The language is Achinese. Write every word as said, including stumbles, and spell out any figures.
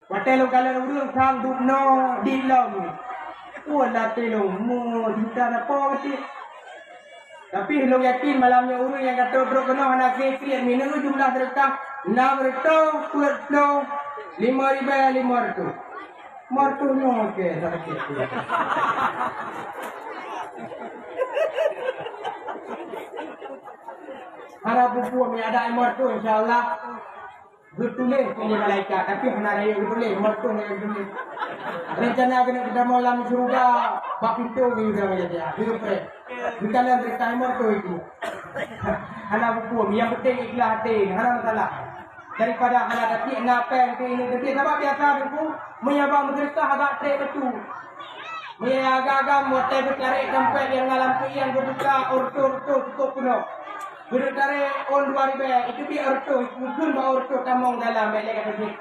Watèe lôn kalon ureueng sang dub noe di lom. Wan até lôn, mo juta na po keutik. Tapi lôn yakin malam nyoe ureueng nyang ka trok-trok keunoe hana kriet-kriet, minyeuk jumlah seudeukah enam reutôh peuet ploh lima ribèe lima reutôh. Meureutoh nyoe kèe sakét. Hana peue-peue, meunyo ada meureutoh, insya Allah geutuléh lé malaikat, tapi hana rayeuk geutuléh, meureutoh nyang geutuléh. Rencana keuneuk geutamong lam syeuruga, bak pintoe geuh geuh geuh geuh geuh. Geukalon ceurita meureutoh itu. Hana peue-peue, nyang penting ikhlas até, hana masalah. Daripada hana tatiek na péng keu inong teubiet, sabab biasa Teungku, meunyo bak meuseudeukah agak trép bacut. Meunyo agam-agam watèe geutarek dompet nyang na lam keuieng geubuka, reutôh-reutôh cukôp peunoh. Geutarek ôn dua ribèe, iteubiet reutôh, ikheun bak reutôh tamong dalam, bèk lé gata jeuet.